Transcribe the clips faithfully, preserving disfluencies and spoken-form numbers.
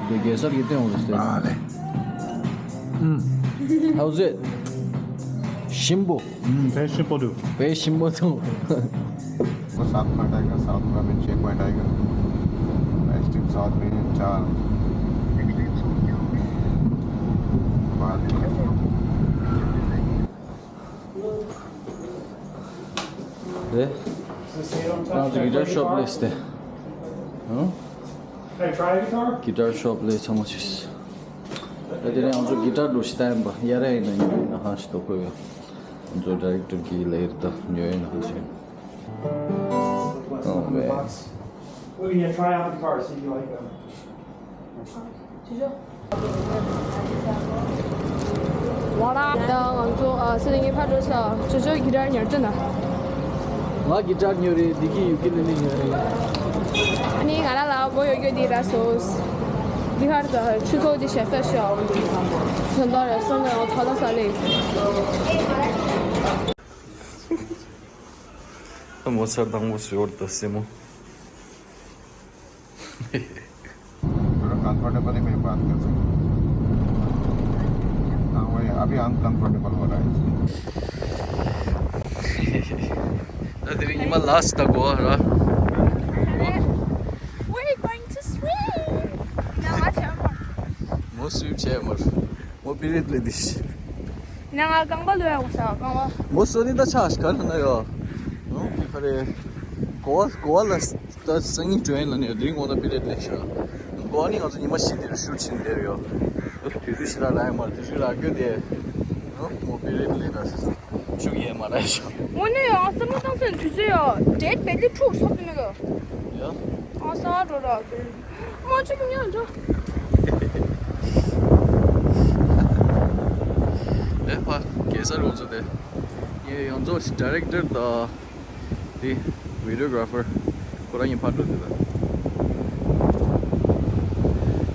གེ་སར་གྱིས་བསྟན་འོང་ཟེར། ཨ་ལེ། ཨུམ། How's it? ཞིམ་པོ། ཨུམ། དཔེ་ཞིམ་པོ་འདུག་དཔེ་ཞིམ་པོ་འདུག वो सात पॉइंट आएगा, सात में छः पॉइंट आएगा। नेक्स्ट टाइम सात में चार। बाद में। ཨེ། ང་ཚོ་གི་ཊར་ཤོབ་སླེབས་ཏེ། ཨང་། Hey, try a guitar? གི་ཊར་ཤོབ་སླེབས་ཚང་མ་ཞིག་ཨ་དེ་ནས་ང་ཚོ་གི་ཊར་འདྲ་ཞིག་བལྟ་ཡིན་པ། ཡ་ར་ཡིན་ན་ཉོ་ཡིན་ན་ཧ་ཞིག་དོ་ཁོ་ཡོད། ང་ཚོ་ཌའི་རེག་ཊར་གི་ལས་རིགས་དང་ཉོ་ཡིན་ན་ཧ་ཞིག Oh, man. We're gonna try out the guitar, see if you like them. ད་ང་ཚོ་ཨ་སེ་ནི་གི་ཕར་འགྲོ་ས་ཅོ་ཅོ་གི་ཊར་ཉར་དུ་ན། ང་གི་ཊར་ཉོ་རེད། འདི་གི་ཡུ་ཀི་ལི་ལི་ཉོ་རེད། ཨ་ནི་ང་ལ་ལ་བོ་ཡོད་རྒྱུ་འདི་ར་སོས། འདི་ཧར་ད་ཆུ་ཚོད་འདི་ཞེ་ས་ཤོག་ཚོན་མདོག་རེད་སོང་ནས་ང་ཚོ་ད་ས་ལེ། མོ་ཚར་དང་པོ་ཞོར་དུ་སེ་མོ། थोड़ा कंफर्टेबल ही में बात कर सकते हैं। हाँ, वही अभी अनकंफर्टेबल हो रहा है। ད་དེ་རིང་ཉི་མ་ལ་སི་ཊི་ད་གོ་ར། We're going to swim. ཡང་ང་ཆེ་མོ། མོ་སུས་བྱས་མོ། མོ་པི་རེད་ལེ་དིཤ། ནང་ང་རྐང་པ་ལོས་ཡག་ས་རྐང་པ། མོ་སོ་ནི་ད་ཆ་ཤ་ག་ན་ཡོ། ནོ་ཁ་རེ། གོ་བ་གོ་བ་ལ་ད་སང་ཉིན་འགྲོ་ཡིན་ལ་ནི་དེ་རིང་གོ་ད་པི་རེད་ལེ་ཤ། གོ་བ་ནི་ང་ཚོ་ཉི་མ་བཞི་དེར་ཤུ་ཕྱིན་དེར་ཡོ། དུས་ཚོད་ཞིག་ལ་རག་ཡོད་མ་རེད། དུས་ཚོད་རག་རྒྱུ་དེ། ནོ་མོ་པི་རེད་ལེ་ད་ཤུ་ཡེ་མ་ར་ཤ། དངོས་གནས་ཡང་བསམ་བློ་བཏང་སོང་དུས་ཚོད་ཡོ་དེ་བེ་ལི་ཕྲུག་སོགས་དུ་ནི་གོ། ཡ། ཨ་ས་འགྲོ་ར་དེ། མ་ཅིག་ཉོ་འགྲོ། ཨེ་ཕ་གེ་སར་ཁོང་ཚོ་དེ། ངའི་ཡོངས་རྫོགས་ཀྱི་ཌའི་རེག་ཊར་དང་དེ་བི་ཌི་ཡོ་གྷ་ར་ཕར་ཁོ་རང་གཉིས་ཕར་འགྲོ་དེ་དང་།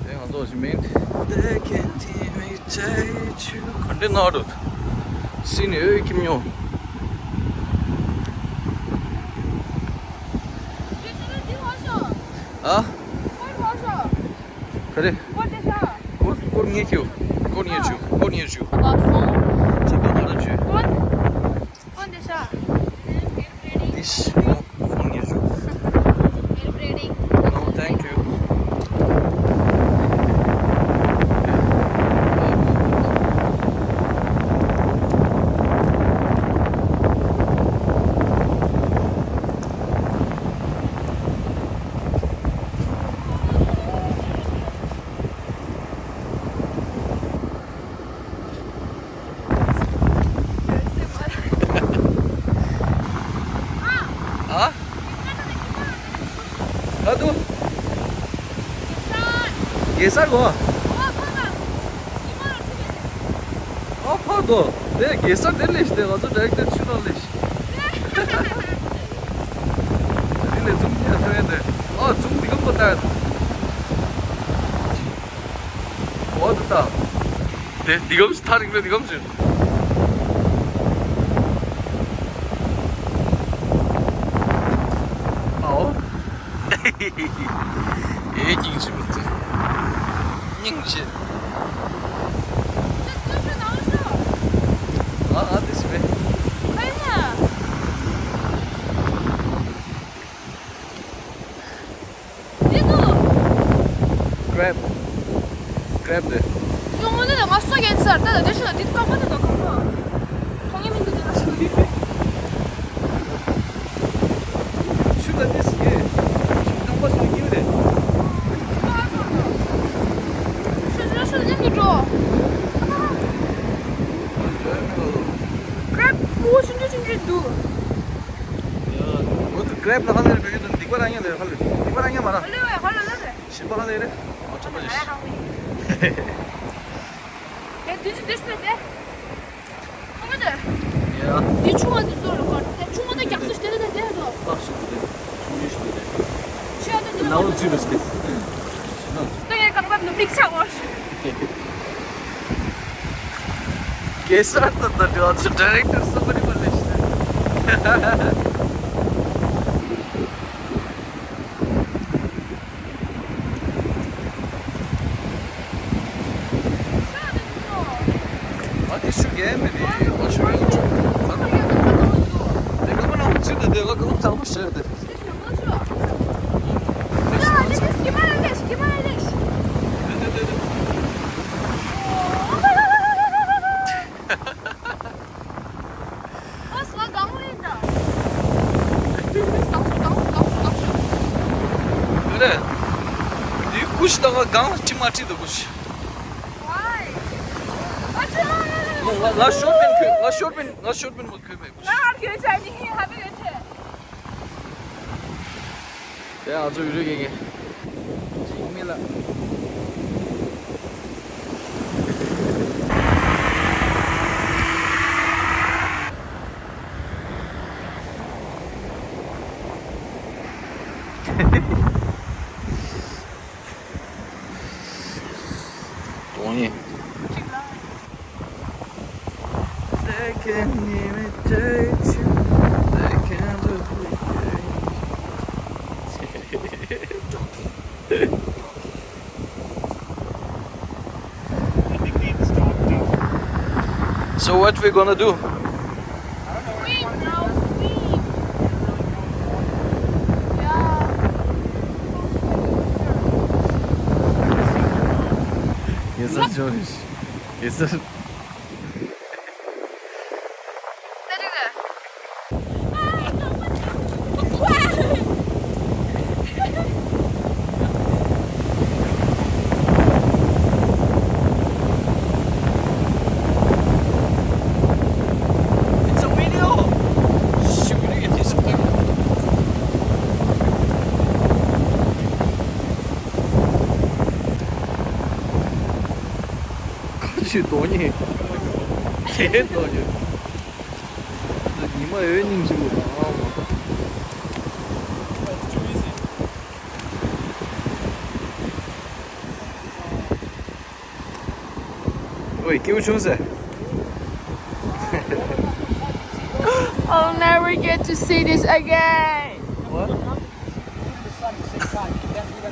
དེ་ང་ཚོ་ཞིག་མིན། དེ་གན་དེ་མི་ཚེ་ཆུ་ག་འདྲ་ན་འགྲོ། སི་ནི་ཨོ་ཁྱིམ་ཉོ། ཨ། ག་རེ། སྐོར་སྐོར་ངེས་ཁྱོད། སྐོར་ངེས་ཆུ། སྐོར་ངེས་ཆུ། ཁྱེད་ཀྱི་ཁ་ར་ཆུ། དེ་ཤི་མོ་ཕོན་ངེས་ཆུ། Oh, thank you. ཨ། ཨ་དུ། གེ་སར་གོ། ཨ་ཕ་དོ། དེ་གེ་སར་དེ་ལས་ཤི་དེ་ང་ཚོ་ཌའི་རེག་ཊར་ཆུ་ནང་ལས་ཤི། དེ་ལས་ཛུམ་ཉལ་ཐོན་ཡ་དེ། ཨ་ཛུམ་འདི་གམ་པོ་ལྟ་ཡ་དེ། འོ་དེ་ལྟ། དེ་འདི་གམ་ཐག་རིང་པོ་འདི་གམ་ཟེར། ཨའོ། ཨེ་སྙིང་རྗེ་མི་ཚེ། སྙིང་རྗེ། ཨ་ཨ་དེ་སུ་རེད། འདི་ནོ། ཀྲེབ། ཀྲེབ་རེད། ཡོང་ངོ་ནི་ལ་ང་སོ་ཡན་ཟར་ད་ལ་དེ་ཤི་ན་འདི་རྐང་པ་དེ་དང་རྐང་པ། མཐོང་ཡ་མི་འདུག་དེ་ལ་ཤི་ན་འདི་པས། ཤུ་ད་འདི་སི་ཡེ། རྐང་པ་ཤི་ན་སྐྱིད་རེད། ཤི་ན་ཤི་ན་མཉམ་དུ་འགྲོ། ཀྲེབ་པོ་ཆུང་ཆུང་ཆུང་ཆུང་འདུག་ཡ། འོ་དེ་ཀྲེབ་ལ་ཧ་ལས་རེད། འགྲོ་རྒྱུ་དང་སྡིག་པ་རང་ཉིད་ལས་ཧ་ལས། སྡིག་པ་རང་ཉིད་མ་ར། ཧ་ལས་བས་ཧ་ལས་ལ་རེད། ཞིམ་པ་ཧ་ལས་རེད། ཨོ་ཁྲོ་པ་ལས། ཡ་དུས་ཚོད་འདི་སུ་དེ། ཁོ་མོ་དེ། ཡ། འདི་ཆུང་བ་འདི་ཚོ་རུ་ཀར་དེ་ཆུང་བ་དེ་རྒྱག་ཚུལ་དེ་དེ་དེ་དོ། ཨ་ཤི་དེ་ཆུང་ཡུ་ཤི་དེ། ཤི་ཡ་དེ་དེ་ནའོ་ཙི་རུ་སི་ཏེ། དེ་ངའི་རྐང་པ་ནུབ་ལིག་ཚ་བ། གེ་སར་ད་ད་འདྲ་ཚོ་ཌའི་རེག་ཊར་སོ་པ་རི་མ་ལས་ཤི། ཤུ་རྒྱལ་མེད་པའི་ཨོ་ཤུ་རྒྱལ་ཆུ་ཁ་ན། དེ་ག་མ་ན་ཅི་དེ་དེ་ག་ག་ཚང་མ་ཤེས་དེ། རེད། དེ་ཀུ་ཤི་ད་ག་གང་ལ་ཁྲི་མ་ཁྲི་དུ་ཀུ་ཤི། ང་ཤོར་པིན་ཁོས། ང་ཤོར་པིན། ང་ཤོར་པིན་མ་ཁོས་མེད་ཀུ་ཤི། དེ་ང་ཚོ་ཡུ་རུ་གེ་གེ་ཅིག་མི་ལ། དོང་ཡིན། They can imitate you. They can duplicate. So what we gonna do? Swim, bro, swim. Yeah. Yes, sir, Josh. Yes, sir. It's a video. Shoot it, it's a video. ཁ་ཆུ་དོ་ཉེ། དེ་དོ་ཉེ། ཉི་མ་འོད་སྙིང་རྗེ་པོ་དང་ཨང་མ། ཨོའི་སྐྱིད་པོ་བྱུང་ཟེར། I'll never get to see this again. What?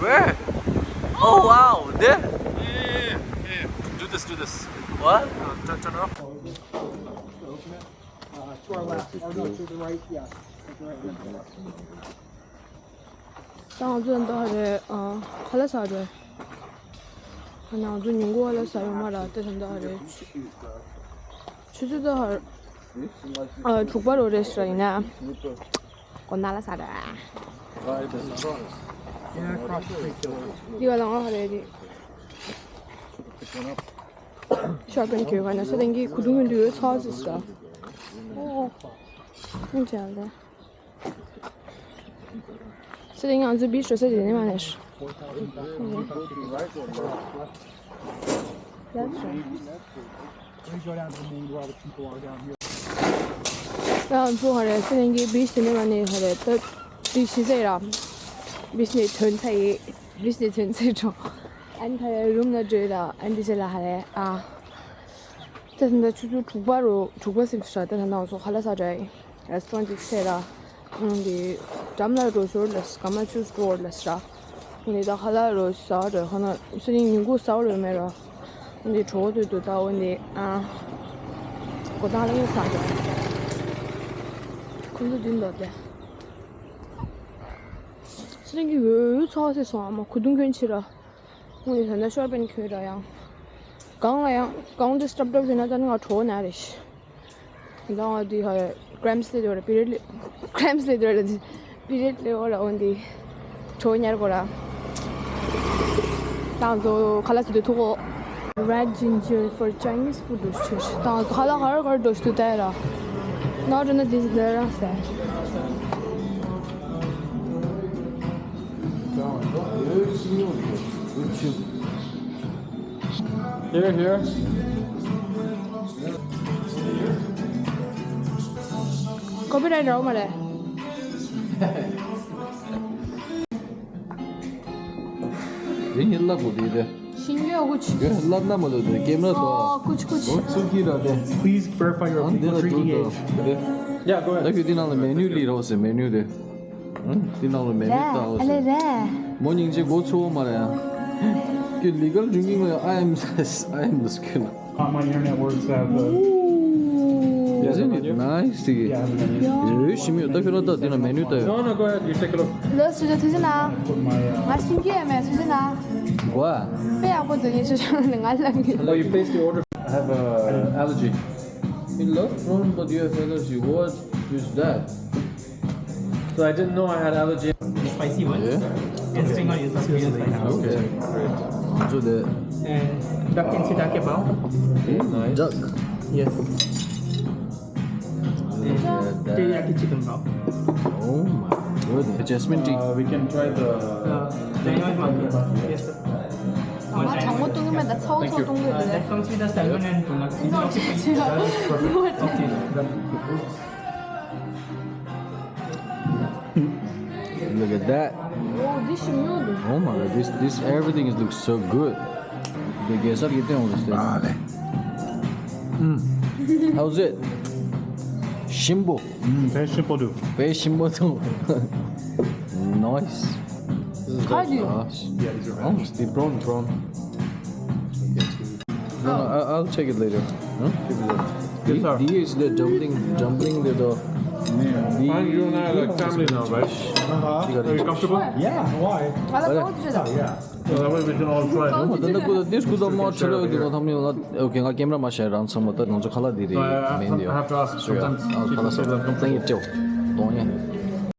Where? Oh wow, there. Yeah, yeah, yeah. Do this, do this. What? Uh, turn, turn it off. Uh, to our left, or no, to the right, yeah. At the right end. ད་ང་ཚོ་འདི་ཧ་རེ། ཨ། ཧ་ལ་ས་རེད། ཨ་ནི་ང་ཚོ་ཉིན་གུང་ཧ་ལ་ས་ཡོད་མ་རེད། དེ་ད་ལྟ་ཧ་རེ། ཆུ་ཚོད་ད་ཧ། ཨ། དྲུག་པ་རུ་རེད་ཤག་ཡིན་ན། གོ་ན་ལ་ས་རེད། འདི་ག་ལ་ང་ཧ་རེ་རེད། ཤོར་པན་གྱོད་ག་ན་ས་དེང་གི་ཁུ་ཐུང་གི་འདུས་ཚོགས་ཟེར་ཤག་ཨོ། ཨོ། ཨོ། ཨོ། ཨོ། སེ་རིང་ང་ཚོ་བི་ཤོ་སེ་རིང་ནས་མ་ནས། ང་ཚོ་ཧ་རེ་སེ་རིང་གི་བི་ཤོ་ནས་མ་ནས་ཧ་རེ་ད་བི་ཤི་ཟེར་ར། བི་ཤི་ནས་ཐོན་ཚ་ཡི། བི་ཤི་ནས་ཐོན་ཚེ་འགྲོ། ཨན་ཧ་རེ་རུམ་ལ་འགྲོ་ར། ཨན་དི་ཟེར་ལ་ཧ་རེ་ཨ། ད་ད་ཆུ་ཚོད་དྲུག་པ་རུ། དྲུག་པ་ཟིན་ཤག་ད་ད་ང་ཚོ་ཧ་ལ་ས་རེད། རེ་སི་ཊོ་རན་ཅིག་ཚེ་ར། ཨང་དེ་འགྲམ་ལ་རོ་ཞོར་ལ་སྐམ་ལ་ཆུ་སྤྲོ་ལ་ས་ར། ཨང་དེ་ད་ཧ་ལ་རོ་ས་ར་ཧ་ན་སི་རིང་ཉིན་གུང་ས་ར་མེ་ར། ཨང་དེ་གྲོགས་དུས་དུ་ད་འོ་དེ་ཨ། གོ་ད་ལ་ཡོད་ས་ར། ཁོང་ཚོ་དུས་འདོད་དེ། སི་རིང་གི་འོད་འོད་ཚ་སེ་སོང་ཨ་མ་ཁུ་དུང་གྱོན་ཆེ་ར། ངས་ད་ལྟ་ཤོར་པན་ཁྱོད་ར་ཡང་། གང་ལ་ཡང་གང་དུ་སྟབས་སྟབས་བྱས་ན་ད་ནི་ང་གྲོ་ན་རེ་ཤི། ད་ང་དུས་ཧ་ཀྲེམ་སི་ལེ་དོ་ར་པི་རེད་ལེ། ཀྲེམ་སི་ལེ་དོ་ར་པི་རེད་ལེ་འོ་ར་འོན་ཏེ། གྲོ་ཉར་གོ་ར། ད་ང་ཚོ་ཁ་ལག་ཟ་དུས་ཐུག་གོ། Red ginger for Chinese food འགྲོ་ཤི་ཤི། ད་ང་ཚོ་ཁ་ལག་ག་ར་ག་ར་འགྲོ་ཤི་དུས་ད་ཡ་ར། ན་འགྲོ་ན་དེ་ཟི་དེ་ར་ཟེར། Here, here. Copyright རག་མ་རེད། རིན་ཡིན་ལབ་དགོས་དེ་རེད། ཤིང་ཡོད་གོ་ཆུ། ཡོད་ལབ་ན་མ་ལོ་དེ་ཀེམ་ར་དོ། ཨོ་ཀུ་ཆུ་ཀུ་ཆུ། ཨོ་ཚུགས་ཀྱི་ར་དེ། Please verify your ཨང་དེ་ལ་people འགྲོ་drinking དོ་age. དེ། Yeah, go ahead. ད་ཁྱོད་དེ་ནང་ལ་མེ་ནུ་ལི་རོགས་ཟེར་མེ་ནུ་དེ། ཨང་དེ་ནང་ལ་མེ་ནུ་ལྟ་འོ་ཟེར། རེད། མོ་སྙིང་རྗེ་མགོ་ཚོ་བོ་མ་རེད་ཨ། ཁྱོད་ལི་གལ་ཌྲིང་ཀིང་ལ་I am I am the skin. My internet works have the. Isn't it nice? དེ་གི་ཡོད་ཤི་མི་ཡོད་ད་ཁྱོད་རང་ད་དེ་ན་མེ་ནུ་ད་ཡོད། No, no, go ahead. You take a look. ལོ་སུ་ཇ་ཐུ་ཇི་ན། ང་ཤིང་གི་ཨེ་མེ་སུ་ཇ་ན། What? དཔེ་ཡག་པོ་འདུག་ངས་ཤུ་ཇ་ན་ང་ལ་ངི། Oh, you placed the order. I have a allergy. You love prawn, but you have allergy. What is that? So I didn't know I had allergy. The spicy one. Yeah. And spring onions are really spicy. Okay. Great. So the And duck and shiitake bao. Nice. Duck. Yes. And teriyaki chicken bao. Oh my goodness. Jasmine tea. Uh, we can try the. Uh, Chinese market. Yes, sir. ང་དྲང་མོ་བཏུང་གི་མེད་ད་ཚ་བོ་ཚ་བོ་བཏུང་གི་ཡོད་ད། That comes with the salmon and tuna. Is it okay? Okay. Look at that. Oh, this is new. Oh my god, this this everything is looks so good. The guests are getting all this thing. Mm. How's it? Shimbo. Mm, very simple, dude. Very simple too. Nice. This is How do you? Nice. Yeah, these are almost the brown, brown. No, no, I'll, I'll check it later. Huh? Yes, sir. These the dumpling, dumpling the the. Aren't you and I like family now, right? Uh-huh. Are you comfortable? Yeah, why? ང་ལ་གང་ཅི་ད། Yeah. So that way we can all try. ད་ནི་ཀུ་ད་དེ་ཀུ་ད་མ་ཆེ་ལོ་དེ་ད་ཐམ་ཡོང་ལ་ཨོ་ཁེ་ང་ཀེམ་ར་མ་ཤེས་རང་ཚང་མ་ད་ང་ཚོ་ཁ་ལག་དེ་རེད། No, I, I, མེན་དེ་ཡོད། I have to ask. Sometimes people say that I'm complaining. ཁ་ལག་ཚང་མ་ཏང་ཡེ་ཅོ་ཏོང་ཡེ།